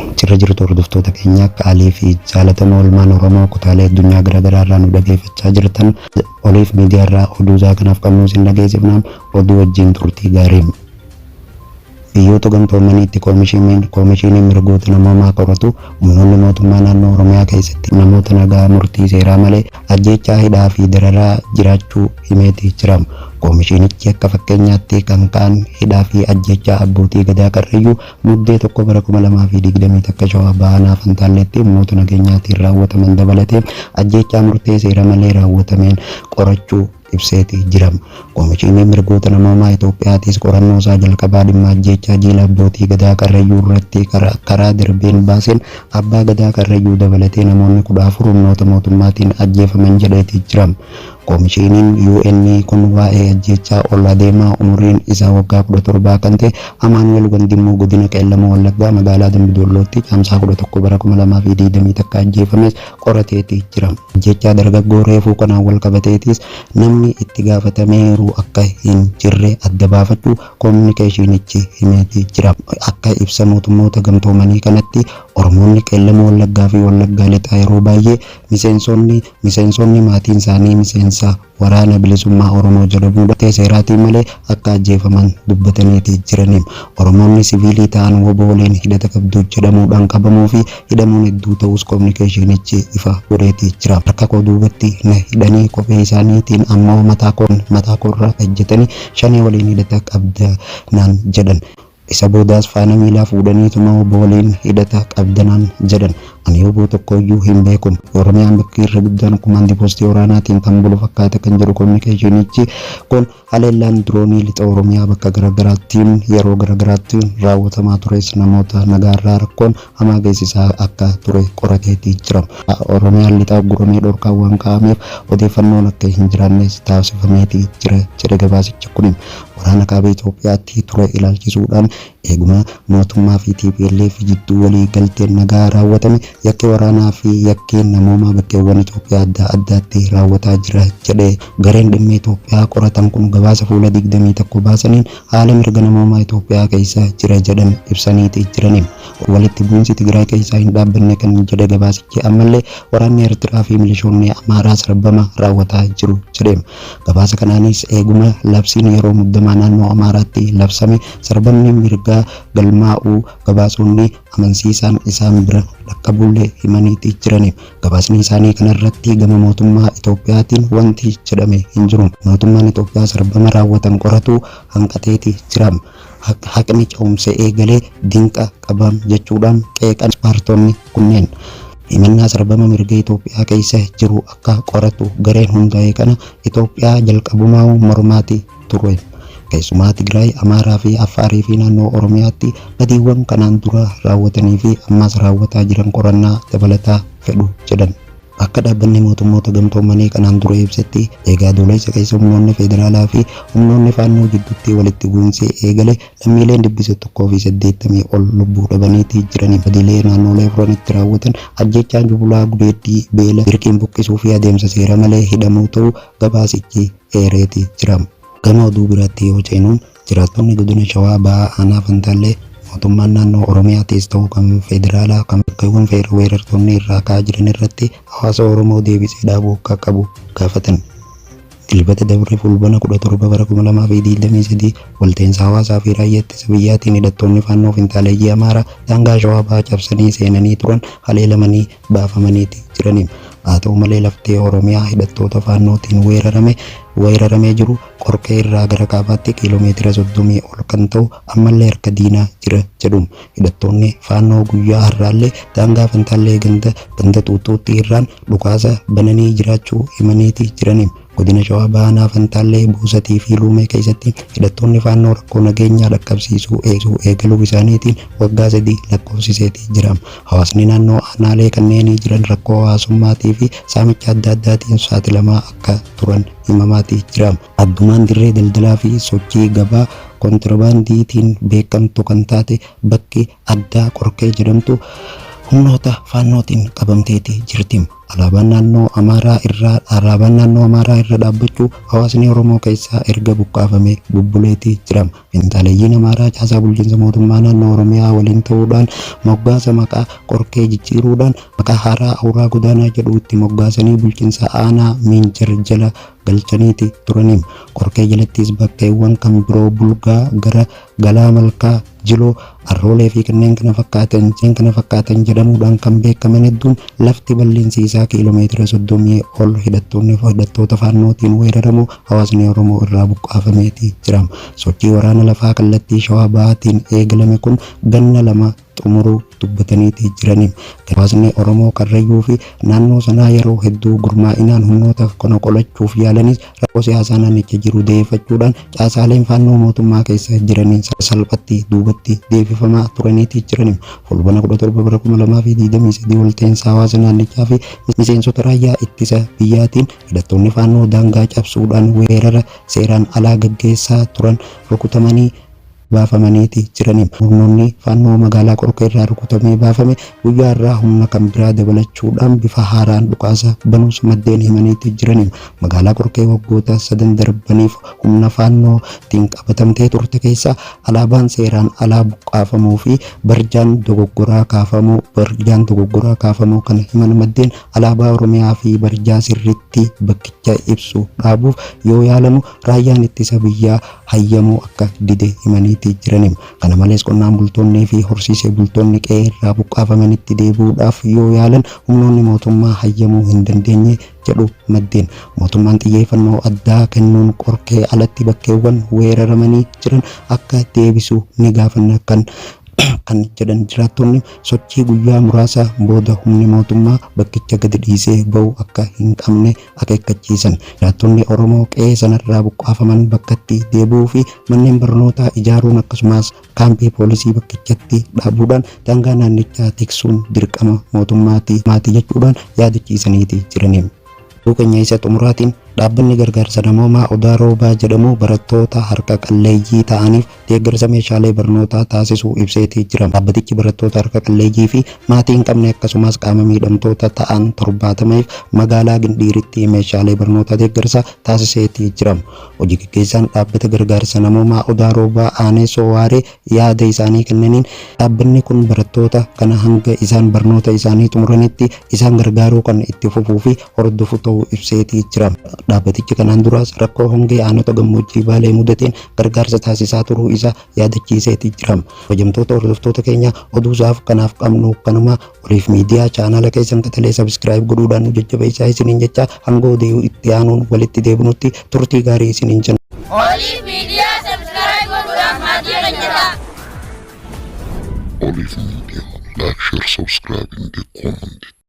Jirra jirtu hordoftoota keenya qaalii fi jaalatamoo ilmaan Oromoo kutaalee addunyaa garaagaraa irraa nu dhageeffachaa jirtan, Oliif Miidiyaa irraa oduu isaa kanaaf qabnu isin dhageessifnaan oduu wajjin turtii gaarii. Biyyoota Gamtoomaniitti Koomishiniin Mirgoota Namoomaa qoratu humnoonni mootummaa naannoo Oromiyaa keessatti namoota nagaa murtii seeraa malee ajjeechaa, hidhaa fi dararaa jiraachuu himeeti jira. Koomishinichi akka fakkeenyaatti kan ka'an hidhaa fi ajjeechaa abbootii Gadaa Karrayyuu Muddee 1 bara 2021 Shawaa Baha Aanaa Fantaalleetti humnoota nageenyaatiin raawwataman dabalatee ajjeechaa murtee seera malee raawwatameen qorachuu ibseeti jira. Komishiniin Mirgoota Namoomaa Itoophiyaatis qorannoo isaa jalqabaa dhimma ajjeechaa jiila abbootii Gadaa Karrayyuu irratti karaa darbeen baaseen Abbaa Gadaa Karrayyuu dabalatee namoonni 14 humnoota mootummaatiin ajjeefaman jedheeti jira. Komishiniin UN kun waa'ee ajjeechaa ol adeemaa umuriin isaa waggaa 17 kan ta'e Amaanu'eel Wandimmuu godina Qeellam Wallaggaa magaalaa Dambi Doollootti Caamsaa 11 bara 2021 ajjeefames qorateeti jira. Ajjeechaa dargaggoo reefuu kanaan walqabateetis namni itti gaafatameeru akka hin jirre adda baafachuu kominikeeshinichi himeeti jira. Akka ibsa mootummoota gamtoomanii kanatti Oromoonni Qeellam Wallaggaa fi Wallaggaa Lixaa yeroo baay'ee miseensonni miseensonni maatiin isaanii miseensa Waraana Bilisummaa Oromoo jedhamuun murtee seeraatiin malee akka ajjeefaman dubbataniiti jirani. Oromoonni siviilii ta'an wbo waliin hidhata qabdu jedhamuudhaan qabamuu fi hidhamuun hedduu ta'uus kominikeeshinichi ifa godheeti jira. Harka koo duubatti na hidhanii kophee isaaniitiin ammoo mataa mataa koorra ejjetanii Shanee waliin hidhata qabda naan jedhan. Isa boodaas faana miilaa fuudhaniituma wbo waliin hidhata qabda naan jedhan. Ani wbo tokkooyyuu hin beeku. Oromiyaan bakki irra guddaan komaandi poostii waraanaatiin kan bulu fakkaata kan jedhu kominikeeshinichi kun haleellaan diroonii lixa Oromiyaa bakka garagaraattiin yeroo garagaraatti raawwatamaa tures namoota nagaarraa rakkoon hamaa geessisaa akka ture qorateeti jira. Oromiyaan lixaa ugguramee dhorkaan waan kaa'ameef odeeffannoon akka hin jiraannes taasifameeti jira jedhe gabaasichi kun. Waraana Kaaba Itoophiyaatti ture ilaalchisuudhaan eeguma mootummaa fi tplf jidduu walii galteen nagaa raawwatame yakki waraanaa fi yakki namoomaa bakkeewwan Itoophiyaa adda addaatti raawwataa jira jedhe. Gareen dhimma Itoophiyaa qoratan kun gabaasa fuula 21 baasaniin haala mirga namoomaa Itoophiyaa keessa jira jedhan ibsaniiti jirani. Walitti bu'insi Tigraay keessaa hin dhaabbanne kan jedhe gabaasichi ammallee waraanni Ertiraa fi milishoonni Amaaraa sarbama raawwataa jiru jedhe. Gabaasa kanaanis eeguma labsiin yeroo muddamaa naannoo Amaaraatti labsame sarbamni mirgaa galmaa'uu gabaasonni amansiisaan isaan bira dhaqqabuullee himaniiti jirani. Gabaasni isaanii kanarratti gama mootummaa Itoophiyaatiin wanti jedhame hin jiru. Mootummaan Itoophiyaa sarbama raawwatan qoratuu hanqateeti jira. Haqni ce'umsa eegalee dinqa qabaam jechuudhaan qeeqan ispaartonni kunneen. Himannaa sarbama mirga Itoophiyaa keessa jiru akka qoratu gareen hundaa'e kana Itoophiyaa jalqabumaa'uu mormaati ture. Keessumaa Tigraay, Amaaraa fi Affaarii fi naannoo Oromiyaatti badiiwwan kanaan dura raawwatanii fi ammas raawwataa jiran qorannaa dabalataa fedhu jedhan. Akka Dhaabbanni Mootummoota Gamtoomanii kanaan dura ibsetti, eega Adoolessa keessa humnoonni federaalaa fi humnoonni Faannoo jidduutti walitti bu'insi eegale lammiileen 180 ol lubbuu dhabaniiti jirani. Badiilee naannoolee afranitti raawwatan ajjeechaa jumlaa, gudeeddii, beela, dirqiin buqqisuu fi adeemsa seera malee hidhamuu ta'uu gabaasichi eereeti jira. Gama oduu biraatti yoo ceenu, Jiraattonni Godina Shawaa Bahaa Aanaa Fantaallee mootummaan naannoo Oromiyaatis ta'u kan Federaalaa kan bakkeewwan weerartoonni irraa ka'aa jiran irratti hawaasa Oromoo deebisee dhaabuu akka qabu gaafatan. Dilbata dabre Fulbana 17 bara 2023 walta'iinsa hawaasaa fi raayyaa ittisa biyyaatiin hidhattoonni Faannoo Finxaaleeyyii Amaaraa daangaa Shawaa Bahaa cabsanii seenanii turan haleelamanii baafamaniiti jirani. Haa ta'u malee lafti Oromiyaa hidhattoota Faannootiin weerarame weeraramee jiru Qorkee irraa gara kaabaatti kiiloomeetira 30 ol kan ta'u ammallee harka diinaa jira jedhu. Hidhattoonni Faannoo guyyaa har'aallee daangaa Fantaallee ganda ganda Xuuxxuutti irraan dhukaasa bananii jiraachuu himaniiti jirani. Godina Shawaa Bahaa Aanaa Fantaallee, Buusatii fi Luumee keessatti hidhattoonni Faannoo rakkoo nageenyaa dhaqqabsiisuu eegaluu isaaniitiin waggaa 3 lakkoofsiseeti jira. Hawaasni naannoo aanaalee kanneenii jiran rakkoo hawaasummaatii fi saamicha adda addaatiin saaxilamaa akka turan himamaati jira. Addumaan dirree daldalaa fi sochii gabaa kontirobaandiitiin beekamtu kan taate bakki addaa Qorkee jedhamtu humnoota Faannootiin qabamteeti jirti. Alaabaan naannoo Amaaraa irraa alaabaan naannoo Amaaraa irra dhaabbachuu hawaasni Oromoo keessaa erga buqqaafamee bubbuleetii jira. Finxaaleeyyiin Amaaraa caasaa bulchiinsa mootummaa naannoo Oromiyaa waliin ta'uudhaan moggaasa maqaa Qorkee jijjiiruudhaan maqaa haaraa Awuraa Godaanaa jedhu itti moggaasanii bulchiinsa aanaa Miinjar jala galchaniiti turaniim. Qorkee jalattis bakkeewwan kan biroo Bulgaa gara Galaa Malkaa, Jiloo, Arroolee fi kanneen kana fakkaatan kana fakkaatan jedhamuudhaan kan beekaman hedduun lafti bal'insi isaa kiiloomeetira 30 ol hidhattoonni hidhattoota faannootiin weeraramu hawaasni Oromoo irraa buqqaafameeti jira. Sochii waraana lafaa kallattii Shawaa Bahaatiin eegalame kun ganna 2 xumuruu dubbataniiti jirani. Hawaasni Oromoo Karrayyuu fi naannoo sanaa yeroo hedduu gurmaa'inaan humnoota kana qolachuuf yaalanis rakkoo siyaasaa naannicha jiru deeffachuudhaan caasaaleen faannoo mootummaa keessa jiraniin salphatti duubatti deebifamaa turaniiti jirani. Fulbana 17 bara 2023 walta'iinsa hawaasa naannichaa fi miseensota raayyaa ittisa biyyaatiin hidhattoonni faannoo daangaa cabsuudhaan weerara seeraan alaa gaggeessaa turan rukutamanii baafamaniiti jirani. Humnoonni faannoo magaalaa Qorkee irraa rukutamee baafame guyyaa irraa humna kan biraa dabalachuudhaan bifa haaraan dhukaasa banuus maddeen himaniiti jirani. Magaalaa Qorkee waggoota sadan darbaniif humna faannootiin qabatamtee turte keessa alaabaan seeraan alaa buqqaafamuu fi barjaan dogoggoraa kaafamuu barjaan dogoggoraa kaafamuu kan himan maddeen alaabaa Oromiyaa fi barjaa sirriitti bakkicha ibsu dhaabuuf yoo yaalamu raayyaan ittisa biyyaa hayyamuu akka dide himaniiti jirani. Kana malees qonnaan bultoonnii fi horsiisee bultoonni qe'ee irraa buqqaafamanitti deebi'uudhaaf yoo yaalan humnoonni mootummaa hayyamuu hin dandeenye jedhu maddeen. Mootummaan xiyyeeffannoo addaa kennuun Qorkee alatti bakkeewwan weeraramanii jiran akka deebisu ni gaafanna kan kan jedhan jiraattonni sochii guyyaa muraasa booda humni mootummaa bakkicha gadi dhiisee ba'u akka hin qabne akeekkachiisan. Jiraattonni Oromoo qe'ee sanarraa buqqaafaman bakkatti deebi'uu fi manneen barnootaa ijaaruun akkasumas kaampii poolisii bakkichatti dhaabuudhaan daangaa naannichaa tiksuun dirqama mootummaati maatii jechuudhaan yaadachiisaniiti jirani. Oduu keenya isa xumuraatiin dhaabbanni gargaarsa namoomaa Odaa Roobaa jedhamu barattoota harka qalleeyyii ta'aniif deeggarsa meeshaalee barnootaa taasisuu ibseetii jira. Dhaabbatichi barattoota harka qalleeyyii fi maatii hin qabne akkasumas qaama miidhamtoota ta'an 70f magaalaa Gindhiiritti meeshaalee barnootaa deeggarsa taasiseetii jira. Hojii gaggeessaan dhaabbata gargaarsa namoomaa Odaa Roobaa Aaneessoo Waaree yaada isaanii kennaniin dhaabbanni kun barattoota kana hanga isaan barnoota isaanii xumuranitti isaan gargaaruu kan itti fufuu fi hordofu ta'uu ibseetii jira. Dhaabbatichi kanaan duraas rakkoo hongee aanota gammoojjii Baalee mudateen gargaarsa taasisaa turuu isaa yaadachiiseetii jira. Kabajamtoota hordoftoota keenya, oduusaaf kanaaf qabnu kanuma. Oliif Miidiyaa chaanaala keessan qatalee subscribe godhuudhaan nu jajjabeessaa isiniin jecha hanga oduu itti aanuun walitti deebinutti turtii gaarii isiniin jenna. Oliif Miidiyaa subscribe godhuudhaan maatii keenya ta'a. Olive Media, like, share, subscribe, and comment.